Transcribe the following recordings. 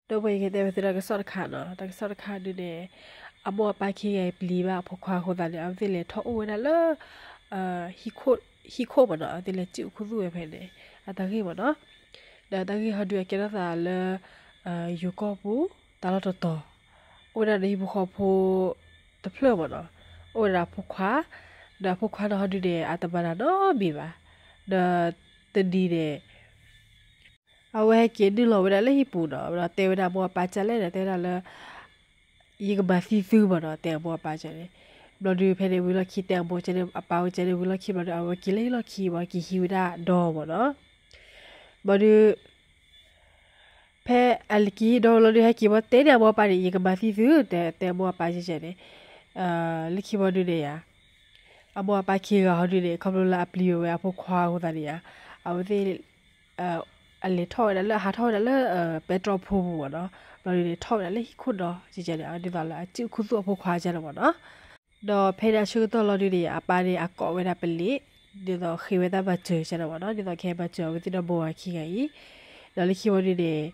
ဒီးပှၤယကတဲဝဲသုတၢ်ကစီၣ်တခါနီၤ, တၢ်ကစီၣ်တခါဒုန့ၣ် အမိၢ်အပၢ်ခံဂၤအံၤပျံၤဘၣ်အဖိခွါအဃိသတးန့ၣ် အဝဲသ့ၣ်လဲၤထီၣ်အိၣ်ဝဲဒၣ်လၢ ဟံၣ်ခိၣ်မ့ၢ်နီၤ, အဝဲသ့ၣ်လဲၤစံၣ်အိၣ်ခူသူၣ်ဝဲဖဲန့ၣ် အတၢ်ဂ့ၢ်မ့ၢ်နီၤ. ဒီးတၢ်ဂ့ၢ်ဟီဒုအကဲထီၣ်သးလၢ ယိၤကီၢ်ပူၤ တၢ်လီၢ်တတီၤ, အိၣ်ဝဲဒၣ်ဒီးဟံၣ်ဖိဃီဖိတဖျၢၣ်မ့ၢ်နီၤ, အိၣ်ဝဲဒၣ်အဖိခွါ, ဒီးအဖိခွါန့ၣ်ဟီဒုန့ၣ် အတမၤတၢ်နီတမံၤဘၣ်, ဒီးတနံၤန့ၣ် အဝဲဟဲက့ၤနုာ်လီၤဝဲဒၣ်လၢဟံၣ်ပူၤနီၤ, ဒီးတဲဝဲဒၣ်အမိၢ်အပၢ်ကလဲၣ်ဒီး တဲဝဲဒၣ်လၢ ယကမၤသံသုမ့ၢ်နီၤ, တဲအမိၢ်အပၢ်ကန့ၣ်. ဘျီဒုးဖဲန့ၣ်ဝံၤလီၢ်ခံ တဲအမိၢ်ကန့ၣ် အပၢ်ဝဲကန့ၣ်ဝံၤလီၢ်ခံ ဘျီဒုး အဝဲက့ၤလၢဟံၣ်လီၢ်ခံ ဘျီက့ၤဟံးဝဲဒၣ်ဒီမ့ၢ်နီၤ. ဘျီဒုး ဖဲအက့ၤဟံးဒီလီၤဒုး ဟဲက့ၤဘၣ်တဲန့ၣ် အမိၢ်အပၢ်န့ၣ် ယကမၤသံသု တဲ တဲအမိၢ်အပၢ်ကန့ၣ်. လၢခံဘျီဒုးန့ၣ်ယါ အမိၢ်အပၢ်ခံဂၤဟီဒုန့ၣ် ခီဖျိလၢအပျံၤဝဲအဖိခွါအဃိသတးန့ၣ်ယါ အဝဲသ့ၣ် အလဲၤထီၣ်ဝဲဒၣ်လၢ အဟးထီၣ်ဝဲဒၣ်လၢ ပဲတြီဖိပူၤမ့ၢ်နီၤ. ဘျီဒုးန့ၣ် ထီၣ်ဝဲဒၣ်လၢဟံၣ်ခိၣ်ဒီ ကန့ၣ် ဒ်သိးလၢအစံၣ်အိၣ်ခူသူၣ်အဖိခွါကန့ၣ်မ့ၢ်နီၤ. ဒီးဖဲန့ၣ်အဆၢကတီၢ်လီၤဒုန့ၣ် အပၢ်န့ၣ် အကိးဝဲဒၣ်ပလံး ဒ်သိးဃ့ဝဲတၢ်မၤစၢၤကန့ၣ်မ့ၢ်နီၤ, ဒ်သိးကဟဲမၤစၢၤအဝဲသ့ၣ်ဒီမိၢ်ဝၤခံဂၤအံၤ. ဒီးလၢခံဘျီဒုန့ၣ်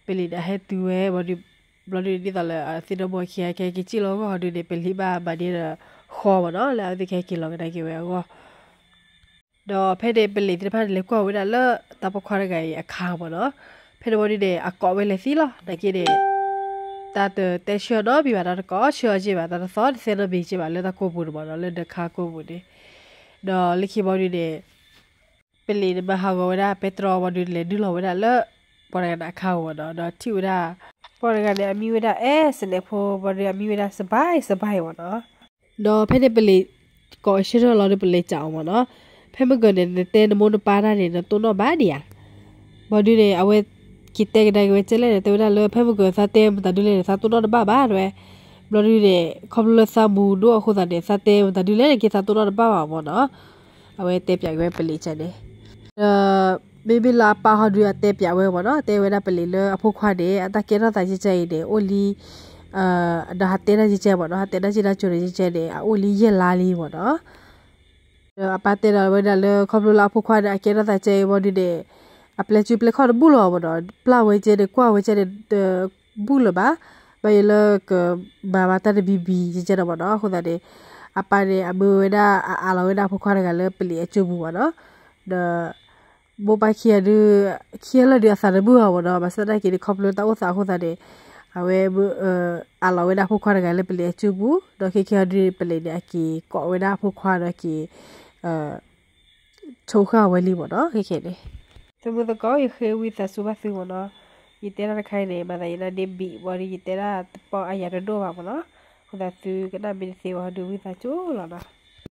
ပလံးန့ၣ် အဟဲတုၤဝဲ ဘျီဒုး ဘျီဒုးန့ၣ် ဒ်သိးလၢအသ့ၣ်ဒီမိၢ်ဝၤခံဂၤ ကဟဲက့ၤစံၣ်လီၤအဂီၢ်ဟီဒုန့ၣ် ပလံးဘၣ်မၤန့ၢ်ဒီးဃီမ့ၢ်နီၤ, လၢအဝဲသ့ၣ်ကဟဲက့ၤလီၤကဒါက့ၤဝဲအဂီၢ်. ဒီးဖဲန့ၣ်ပလံးသ့ၣ်တဖၣ်န့ၣ် လဲၤကွၢ်ဝဲဒၣ်လၢတၢ်ပိာ်ခွါတဂၤအံၤအခါမ့ၢ်နီၤ. ဖဲန့ၣ်ဘျီဒုန့ၣ် အကိးဝဲလဲၤသံလီၤ. နာ်က့န့ၣ် တၢ်တတဲဆၢအီၤနီတမံၤဘၣ်, တၢ်တကိးဆၢအီၤက့ဘၣ်, တၢ်တသီတသဲနီတမံၤက့ဘၣ် လၢတၢ်ကိာ်ပူၤန့ၣ်မ့ၢ်နီၤ, လၢဒၢးခါကိာ်ပူၤန့ၣ်. ဒီးလၢခံဘျီဒုန့ၣ် ပလံးန့ၣ်မၤဟးဂီၤဝဲဒၣ်ပဲတြီဘျီဒုန့ၣ် လဲၤနုာ်လီၤဝဲဒၣ်လၢ ပှၤတဂၤန့ၣ်အခါအဂီၢ်နီၤ, ဒီးထံၣ်ဝဲဒၣ် ပှၤတဂၤန့ၣ် အမံၤဝဲဒၣ်အဲၣ်စနဲးဖိ ဘျီဒုးအမံၤဝဲဒၣ်စဘဲစဘဲမ့ၢ်နီၤ. ဒီးဖဲန့ၣ်ပလံး ကိးဆၢထၢၣ်လီၤဒီးပလံးစံးအီၤမ့ၢ်နီၤ, ဖဲမုၢ်ဂီၤန့ၣ် နတဲနမိၢ်နပၢ်တၢ်န့ၣ် နတိၢ်နီၣ်ဘၣ်ဒံးဧါ. ဘျီဒုန့ၣ် အဝဲက့ၤတဲကဒါက့ၤဝဲကဲလဲၣ်န့ၣ် တဲဝဲဒၣ်လၢ ဖဲမုၢ်ဂီၤသးတဲမတၤဒုလဲၣ်န့ၣ် သးတိၢ်နီၣ်တဘၣ်ဘၣ်တဲဝဲ. ဘျီဒုန့ၣ် ခီဖျိလၢသးမူၤဒိၣ်အဃိသတးန့ၣ် သးတဲမတၤဒုလဲၣ်န့ၣ် က့ၤသးတိၢ်နီၣ်တဘၣ်ဘၣ်မ့ၢ်နီၤ. အဝဲတဲပၠးက့ၤဝဲပလံးကန့ၣ်. ဒီး မ့မ့ၢ်လၢအပၢ်ဟီဒုအတဲပၠးဝဲမ့ၢ်နီၤ, တဲဝဲဒၣ်ပလံးလၢအဖိခွါန့ၣ် အတၢ်ကဲထီၣ်သးကဲကဲအံၤန့ၣ် အိၣ်လံ ဒီးဟးတဲတၢ်ကဲကဲမ့ၢ်နီၤ, ဟးတဲတၢ်ကဲကဲန့ၣ်ကဲန့ၣ် အအိၣ်လံယဲၢ်လါလံမ့ၢ်နီၤ. ဒီးအပၢ်တဲဒီးဝဲဒၣ်လၢ ခီဖျိလၢအဖိခွါန့ၣ် အကဲထီၣ်သးကဲအံၤဘျီဒုန့ၣ် အပျဲၢ်စုပျဲၢ်ခီၣ်တဘူၣ်လီၤမ့ၢ်နီၤ, ပျၢ်ဝဲကဲန့ၣ် ကွၢ်ဝဲကဲန့ၣ် တဘူၣ်လၢၤဘၣ်, ဘၣ်ယိၣ်လၢကမၤဘၣ်တၢ်တမံၤမံၤကဲကဲဒီးမ့ၢ်နီၤ. အဃိသတးန့ၣ် အပၢ်န့ၣ် အမၢဝဲဒၣ် အအးလီၤဝဲဒၣ်အဖိခွါတဂၤလၢပလံးအစိပူၤမ့ၢ်နီၤ. ဒီး မိၢ်ပၢ်ခံဂၤဒု ခံဂၤလၢာ်ဒုအသးတမုာ်အီၤမ့ၢ်နီၤ, ဘၣ်ဆၣ်သနာ်က့န့ၣ် ခီဖျိတၢ်အိၣ်သးအဃိသတးန့ၣ် အဝဲ အးလီၤဝဲဒၣ်အဖိခွါတဂၤလၢပလံးအစိပူၤ, ဒီးခဲခဲအံၤဒုပလံးန့ၣ် အက့ၤကိးဝဲဒၣ်အဖိခွါဒီးက့ၤ ဆိဃာ်ဝဲလံမ့ၢ်နီၤ, ခဲခဲန့ၣ်. သုမုၢ်သကိး ယဃ့ဝံသးစူၤဘၣ်သုမ့ၢ်နီၤ, ယတဲတၢ်တခါအံၤန့ၣ် မၤသးယနၢ်ဒ့ဘံးဝံၤဒီး ယတဲတၢ်တပီၢ်အယၤတဒိၣ်ဘၣ်မ့ၢ်နီၤ, အဃိသတးသုကနၣ်မ့ၢ်တသ့ဝံၤဒီးဝံသးစူၤလီၤနီၤ.